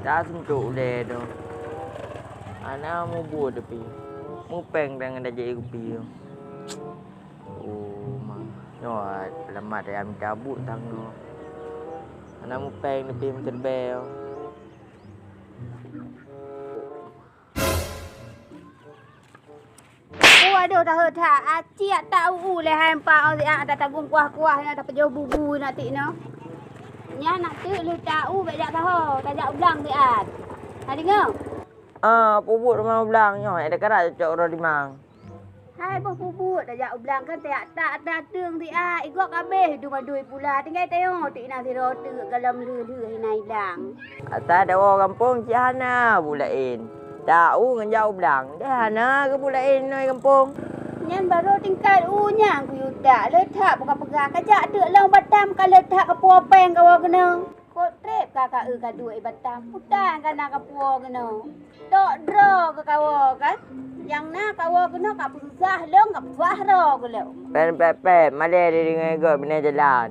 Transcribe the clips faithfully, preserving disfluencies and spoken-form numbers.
Tasuntok ulèe droe. Hana mubuet pih. Mupéng tangai tajak ie kupi. Oh, ma. Nyoe alamat tajak mita buet tangai. Hana mupéng pih meuteubée. Waduh, tahe that. Aci ata u-u lé hai empat orang siat, ada tabung kuah-kuah, na tapeujoh bubu na tik na. Nyan nak teuk leuh ta u, bèk jak saho, tajak u blang siat. Ka deungoe? Ah, peubuet rumoh u blang nyoe, ada karat cocok uroe dimang. Hai boh peubuet, tajak u blang kan tajak tak ata teueng siat, igok kabéh dum adui pula, tinggai tayong tik na sidroe teuk galom lheueh-lheueh hina ilang. Asai dawa gampông cit hana bu laén. Ta u ngon jak u blang, deh hana keu bu laén inoe gampông. Nyan barô tingkat u nyang kuyue tak, leutak buka peugah, kajak teuk lôn Batam ka leutak kapuwoe péng kawoe keunoe. Kot trép ka ka eu ka duek i Batam, puta nyang ka na kapuwoe keunoe. Tok droe keu kawoe kan, nyang na kawoe keunoe ka peususah lôn, ka peususah droe keu lôn. Pèt, pèt, pèt, malèe dideungoe gob binéh jalan.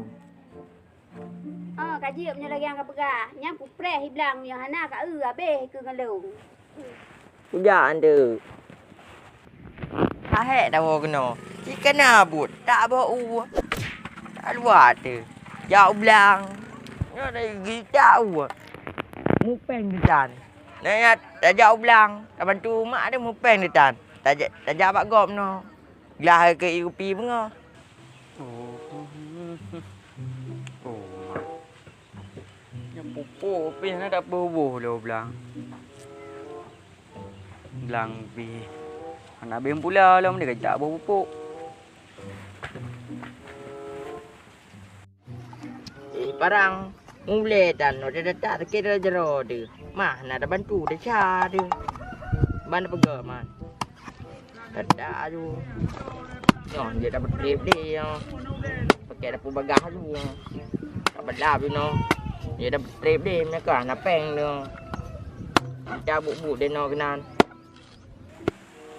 Oh, ka jeuet meunyoe lagèe nyang kapeugah. Nyan kupreh i blang meunyoe hana ka eu habéh keu ngon lôn. Kujak anteuk. Ka hék tawoe keunoe. Cit kana buet, tak boh u. Tak luwa teuh. Jak u blang. Nyoe lagèe tak u. Mupéng teuh tan. Nyan tajak u blang, tabantu mak teuh mupéng teuh tan. Tajak, tajak bak gob noe. Glah keu ie kupi beungoh. Oh, oh, ma. Nyoe pupuk pih na dapeuboh lé u blang. Blang pih. Hana beng pula lom dikajak boh pupuk. Eh, parang. Mulai tan, udah datang sakét dalam jaroe tu. Mah, na tabantu desya tu. Ban peugah, man. Kada tu. Nyoh, dia dapat trip deh, nyoh. Pakai dapur bagah tu, nyoh. Tak bedap tu, nyoh. Dia dapat trip deh, mereka na péng tu. Kita buk-buk deh, nyoh, keunan.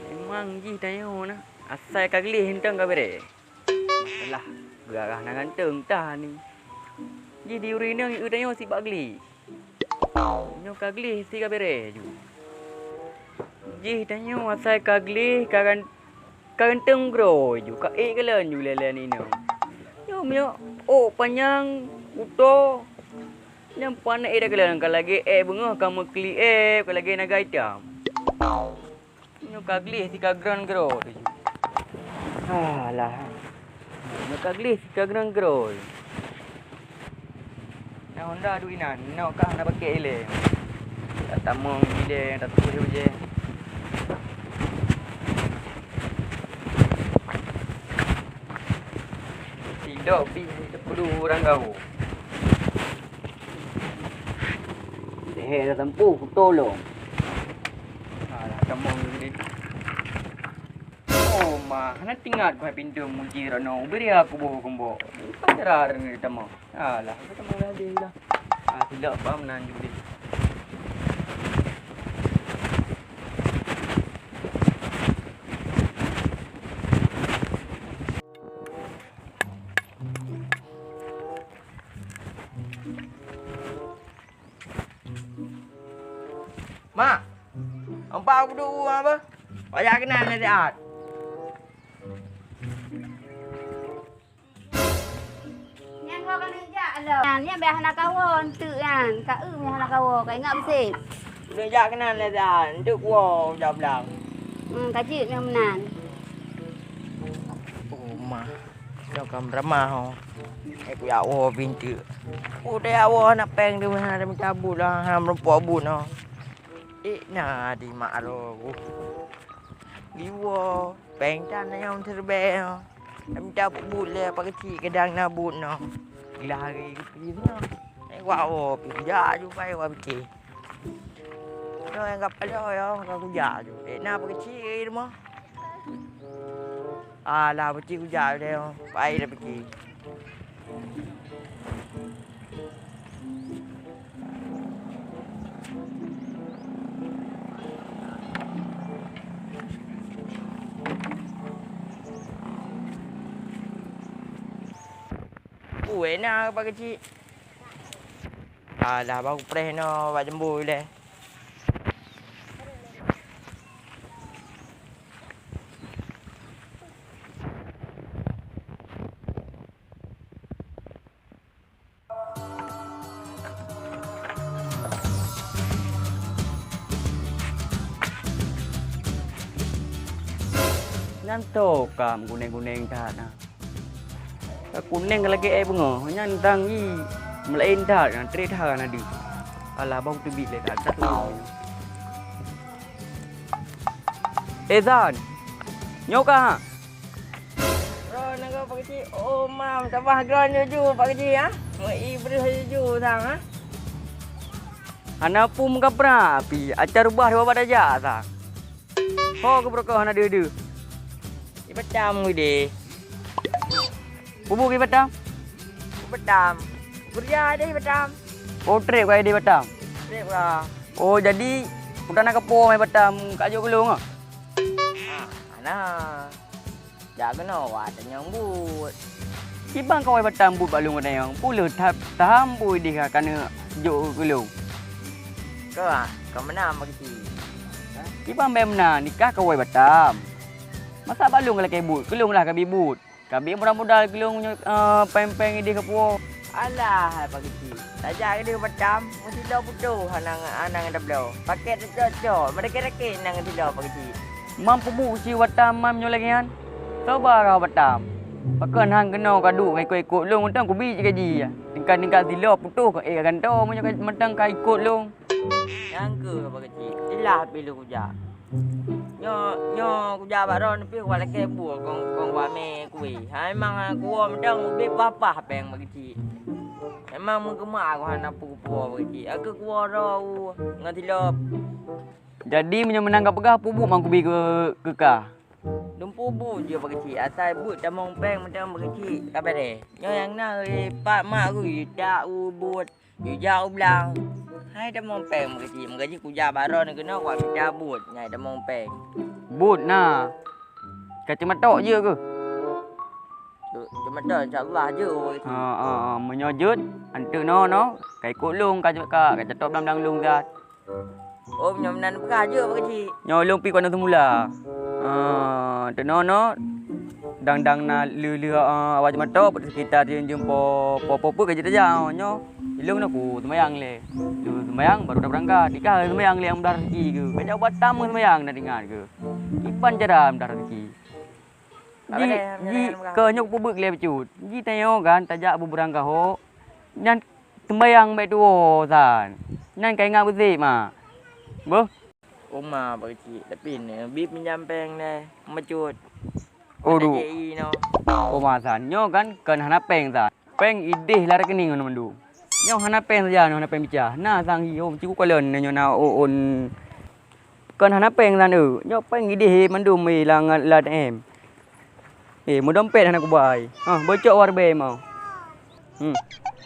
Memang jih tanyoe na. Asai ka gleh, entong ka bereh. Masalah, beurarah na ganteng tah ni. Jih di ureueng inong, eu tanyoe sibak gleh. Nyoe ka gleh si ka bereh ju. Jih tanyoe asai ka gleh, ka gan-, ka ganteng groe ju, ka ék kalon ju lé-lé inong. Nyoe miyok ôk panyang, kuto, nyang panéh ék kalon, ka lagèe ék beungoh, ka meukli ék, ka lagèe naga itam. Nyoe ka gleh si ka gran groe tu ju. Alah. Nyoe ka gleh si ka gran groe. Na honda duek inan, nyoe ka hana pakék ilèe. Tatamong ilèe, tatuju je. Sidok pih teupeue urang gahu. Lehèe tatampu kutolong. Alah, tamong gini. Oh, ma, hana teuingat ku hai pintoe muji rot nyoe. Bri aku boh kumbok. Pacara ni tamong. Alah, aku tamong dah habis dah. Ah, silap paham nan judi. Mak, empat aku dulu apa? Payah kenal nasihat. Nyang kau kena jak lah. Nyang, nyang biar hana kawan tu kan. Kak eu hana kawan, kau ingat besit. Udah jak kenal nasihat. Untuk kuah udah bilang. Hmm, kajik memang menan. Oh, mah. Nyoe ka meuramah ho. Eh, kujak woe pintoe. Udeb woe hana péng teuma hana mita buet lah, hana meurumpok buet noh. Eh, na di mak roh. Giwoe, péng tan nyang teubée noh. Hana mita buet-buet lé apa keuchik kadang na buet noh. Gila hari keupi nyoe. Eh, wak woe pi jak ju pai wak pike. Nyoe nyang ka padum nyoe ka kujak ju. Eh, na apa keuchik lé mah. Alah, peucit kujak deh, oh. Pai dah peucit. Ui, na apa keuchik? Alah, baru preh nyoe bak jambo ilèe. Nyan toh ka meuguneng-guneng that na. Ka kuneng ka lagèe èk beungoh, nyan dang i meulaén that na, trép that na deuh. Alah, bah teubiet lé that, that. Eh, Zan. Nyoe ka, ha? Droeneuh Pak Keuchik, oh, mam, tabah droeneuh juju, Pak Keuchik, ha? Meu-i breueh juju sang, ha? Hana peue meukaprah pih, acar ubah dua bak tajak sang. Ho keuh beureukoh hana deuh-deuh. Ibatam udeh. Peue buet ibatam? Ibatam. Kureja deh ibatam. Oh, trép ka deh ibatam? Trép ka. Oh, jadi, peue na kapoh ibatam ka jok keu lôn, ah? Ah, hana. Jak keunoe watèe nyang buet. Kiban kawai batam buet bak lôn geutanyoe, peue lheueh that-, taham peue ideh ka keuneuk jok keu lôn? Ka, ka meunan Pak Keuchik. Kiban bèk meunan, nikah kawai batam. Masa bak lôn ka lakèe buet, keu lôn lah ka bi buet. Ka bi modal-modal keu lôn nyoe, eh, péng-péng ideh ka puwoe. Alah, hai Pak Keuchik. Tajak keudeh batam, meusidroe putôh hana, hana ngon tabloe. Pakèt cocok, meurakét-rakét nang sidroe Pak Keuchik. Mam peubuet keuchik batam mam nyoe lagèe nyan. Sabar kah batam. Pakon han keunoe ka duek ngon ikot-ikot lôn, mantong kubi cit gaji. Tingkat-tingkat sidroe putôh, eh, ka gantoe meunyoe ka, mantong ka ikot lôn. Nyang keuh Pak Keuchik, silah pih lôn kujak. Nyoe, nyoe kujak bak droeneuh pih walakèe buet kong, kong wamé kueh. Hai mang kuwoe mantong ubé pah-pah péng Pak Keuchik. Memang meukeumah aku hana peue-peue Pak Keuchik. Aku kuwoe droe ngon silop. Jadi meunyoe meunan ka peugah, peubuet mang kubi keu, keu kah? Lôn peubuet jeuet Pak Keuchik, asai buet tamong péng mantong Pak Keuchik ka bèrèh. Nyoe nyang na, eh, pat mak ku, dak u buet. Jijak u blang. Hai tamong péng Pak Keuchik, meugaji kujak baron keunoe kuat mita buet, nyai tamong péng. Buet na. Ka teumatok jeuet keuh? Teu-, teumatok, insya Allah jeuet, Pak Keuchik. Ha, ha, ha. Meunyoe jeuet, anteuk noe, noe, ka ikot lôn, ka, ka, ka catok blang-blang lôn that. Oh, meunyoe meunan peugah jeuet, Pak Keuchik. Nyoe lôn pih keunoe seumula. Ah, teunoe-noe, dang-dang na lheueh-lheueh, ah, awai teumatok, seukita jeuem-jeuem po, po, po peuet ka jeuet tajak, oh, nyoe. Ilôn na ku seumayang lé. Lôn seumayang, baru tabeurangkat. Nikah seumayang lé nyang mudah rezeki keuh. Ka jak u Batam seumayang, na teuingat keuh. Kiban cara mudah rezeki. Ji, ji, keu nyoe peubuet lé bacut. Ji tanyoe kan, tajak beubeurangkat hok. Nyan Seumayang bèk tuwoe, San. Nyan ka ingat beusép, ma. Beuh. Oma Pak Keuchik, tapi neubi pinjam péng deh, meucut. Oh, du. J I no. Oma, San. Nyoe kan, kon hana péng, San. Péng ideh lam rekening ngon mandum. Nyoe hana péng saja, nyoe hana péng bica. Na, San, hi, hom, cikgu kalon, nyoe na, oh, on. Kon hana péng san eu, nyoe péng ideh mandum, eh, lam, lam A T M. Eh, meudompet hana kubai. Ha, beucok warbe mau. Hmm,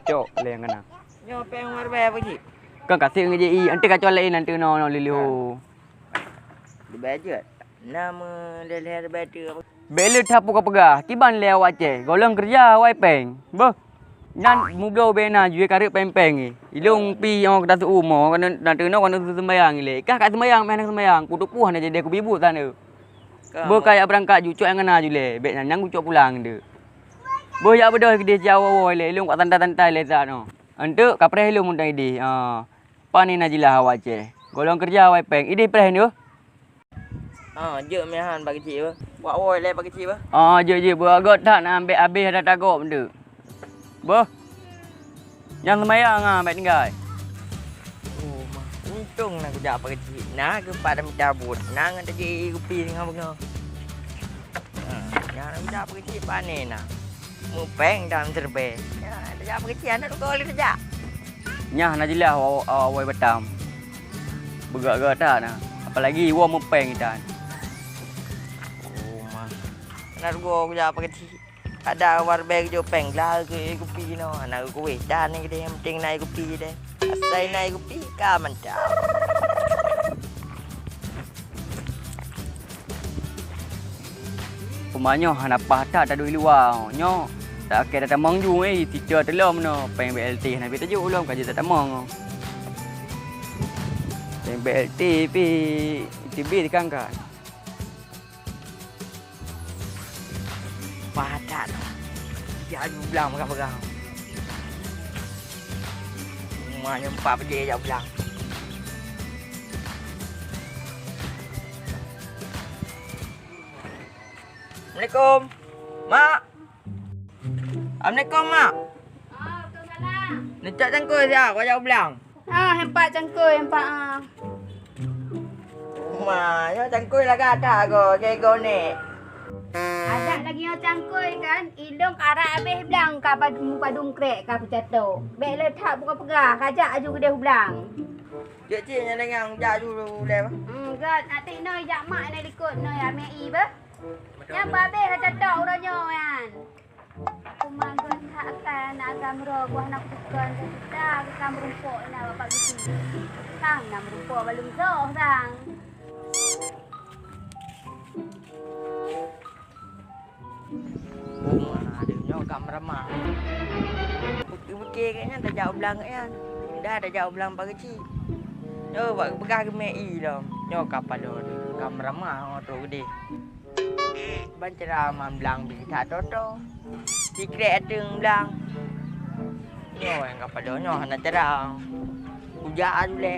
cok lé nyang kana. Nyoe péng warbe apa cit? Kon kaseb ngon J I, ante kacok laén ante no, no liliho. Dibai jeuet. Na meuleleh dibai tu. Bèk le that peue kapeugah, kiban lé awak Aceh, gohlom keureuja awai péng. Beuh, nyan mubloe ubé na jue kareuek péng-péng ngi. Ilôn pi nyoe keuda seu umoe, keuneuk na teunoe keuneuk seumayang ilée. Kah ka seumayang meuh hana seumayang, kuteupue hana jadi kubi buet saneue. Beuh ka jak beurangkat ju cok nyang na ju lé, bèk nyan nyang kucok pulang deuk. Beuh jak beudôh keudeh ci awoe-woe ilée, ilôn ka santai-santai lé sa nyoe. Enteuk kapreh ilôn mantong ideh, ah. Pane na jilah awak Aceh. Gohlom keureuja awai péng, ideh preh nyoe. Ah, jeuet meuhan Pak Keuchik beuh. Wak woe lé Pak Keuchik beuh. Ah, jeuet, jeuet, beuh agôt that na ambek abéh ada tagok meudeuk. Beuh. Nyang seumayang ah, bèk tinggai. Oh, mah. Untông na kujak Pak Keuchik. Na geupat mita buet. Na ngon tajak kupi singoh beungoh. Ha, nyang na kujak Pak Keuchik pane na. Meupéng dalam seureubai. Ya, tajak Pak Keuchik aneuk teuka lé tajak. Nyah na jilah wa-, wa-, awai Batam. Beugak-gak that na. Apalagi woe meupéng itan. Oh, mah. Na rugoe kujak Pak Keuchik. Ada warbe geujok péng glah keu kupi nyoe. Hana kuweh tan nyang keudeh, nyang penting na kupi deh. Asai na kupi ka mantap. Puma nyoe hana paih that taduek i luwa nyoe. Tak akhé tatamong ju, eh, tiga teulom no, péng B L T hana pih tajok ulôn ka jeuet tatamong. Péng B L T pih teubiet kan kan. Patat. Jak ju blang peugah-peugah. Rumah nyoe empat bajèe jak blang. Assalamualaikum. Mak. Assalamualaikum, Mak. Waalaikumsalam. Neucok cangkôi siat, kujak u blang. Ah, hempat cangkôi, hempat, ah. Ma, nyoe cangkôi lagak that go, gego nek. Adak lagèe nyoe cangkôi kan, ilong ka rab abéh blang ka padum, padum krek ka kucatok. Bèk le that buka peugah, kajak aju keudeh u blang. Cek cik nyang dengan jak aju ulèe. Hmm, gèt, nanti noi jak mak na likot noi amei i beh. Nyang babeh ka catok uroe nyoe nyan. Aku manggon hak akan agam ro buah nak tukon cerita ke kam rumpok na bapak gisi. Kang na merumpok balum soh sang. Uma, aduh nyoe kam ramah. Bukti-bukti kayaknya tajak u blang nyan. Dah tajak u blang pak gisi. Nyoe bak peugah geumei i lom. Nyoe ka paloe kam ramah ngon trok gede. Ban ceramah blang bit that toto. Sikrek ateueng blang. Nyoe nyang ka padub nyoe hana ceurang. Ujak ulèe.